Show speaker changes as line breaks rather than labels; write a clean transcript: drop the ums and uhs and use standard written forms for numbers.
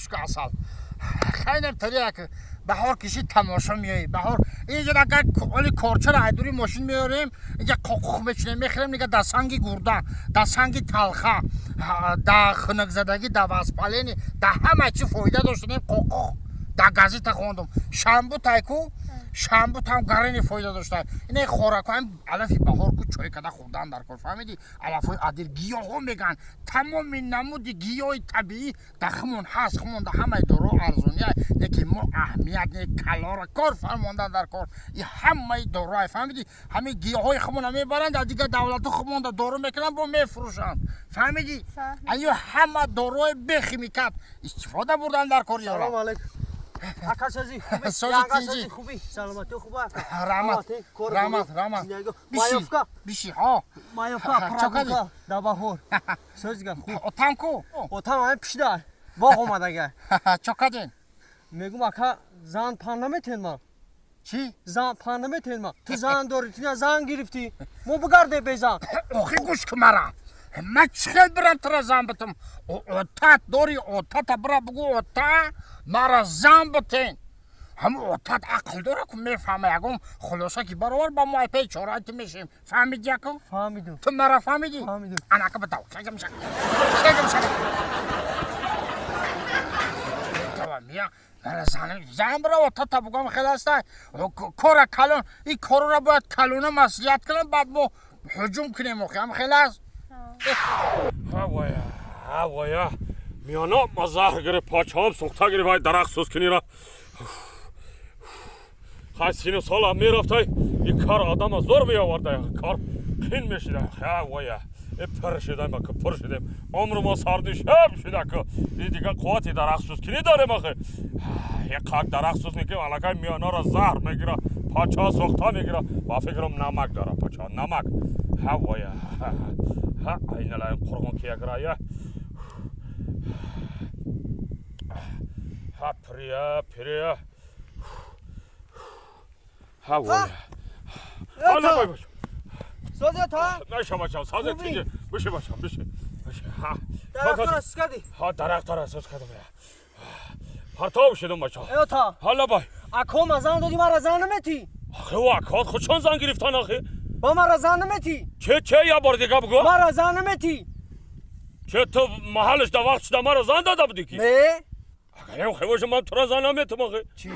Гӯш кун, асал. Хайнам тарияк баҳор кишид, тамошо меоӣ. Баҳор инҷа агар оли корчаро айдури мошин меорем, инҷа қоқуқ мечинем, мехӯрем. Нига, дар санги гурда, дар санги талха, дар хунукзадагӣ, дар воспаление, дар ҳама чи фоида доштанем. Қоқуқ дар газета хондум. Шамбу тайку, шамбу там гарени фоида дошта. Ина хораку ҳам алафи баҳор ку, чой када хӯрдан дар кор, фаҳмидӣ? Алафҳои адир, гиёҳҳо мегӯянд, тамоми намуди гиёҳи табиӣ дар хумон ҳаст. Хумон дар ҳамаи дору арзония, лекин мо аҳамият не, калора кор фармондан дар кор. И ҳамаи доруай, фаҳмидӣ? Ҳамин гиёҳҳои хумона мебаранд, дар дигар давлату хумонда дору мекунанд, бо мефурӯшанд, фаҳмидӣ? Аё ҳама доруҳои бехимикат истифода бурдан дар кор ёра.
Салом алейкум. Ака, созӣ, хубӣ?
Сози,
Янга,
тинҷӣ.
Созӣ, хубӣ? Саломатӣ хуб, ака?
Раҳмат.
Кор
Раҳмат,
борӣ?
раҳмат.
Зиндагӣ.
Биши.
Маёвка.
Биши, ҳо.
Маёвка.
Чо кардӣ?
Прогулка дар баҳор. Созига, хуб.
Отам ку?
Отам ҳамин пишда. Боғ омадага.
Чо кардин?
Мегум, ака, зан пан наметен ман.
Чӣ?
Зан пан наметен ман. Ту зан дорӣ, ту на зан гирифтӣ. Мо бигарде безан.
Охи, гӯш ку мара. Ман чӣ хел бирам тура зан битам? Отат дори, отата бира бугӯ, ота, мара зан битен. Ҳамн отат ақл дора ку, мефаҳма. Ягон хулоса ки баровар ба мо, айпаи чораи ту мешем. Фаҳмиди, яко?
Фаҳмидум.
Ту мара фаҳмидӣ?
Фаҳмидум.
Анака битав, хегам шак, хегам шак. Мия мара зан бира отата бугам, хел аста кора калон. Ин корора бояд калона маслиҳат кунам, баъд мо ҳуҷум кунем. Охи, ҳам хел аст.
Ҳавоя, ҳавоя, миёна ма заҳр гирифт, почаҳом сӯхта гирифт. Ай дарахт сӯзкунира хай, сину солам мерафтай, ин кор одама зор меоварда, кор қин мешида. Ҳавоя, э, пир шудем ака, пир шудем, умру мо сарди шаб шуда ку. И дигар қуввати дарахт сӯзкунӣ дорем ахи? Як дарахт сӯз мекунем, аллакай миёнаро заҳр мегира, почаҳо сӯхта мегира. Ба фикрам, намак дора почаҳо, намак. Ҳавоя, ҳа, айналай қурғон ки яграя. Ҳа, пирия, пирия, ҳавоя. Ҳала бай бачам.
Созӣ, та?
Наша, бачам, созе.
Хубӣ?
Тиҷи биши, бачам, биши, биши, ҳа.
Дарахтора сӯз кардӣ?
Ҳа, дарахтора сӯз кардам, партов шудам, бачам.
Эё та.
Ҳала бай.
Ако, ма зан додӣ, мара зан наметӣ?
Ахи, ӯ акот худшон зан гирифтан ахи.
Ба мара зан наметӣ?
Че, че, я бор дига бугӯ.
Мара зан наметӣ?
Че, ту маҳаллаш да вақт шуда мара зан дада будӣ ки?
Не.
Агар хе боша, ман тура зан наметам ахи.
Чӣ?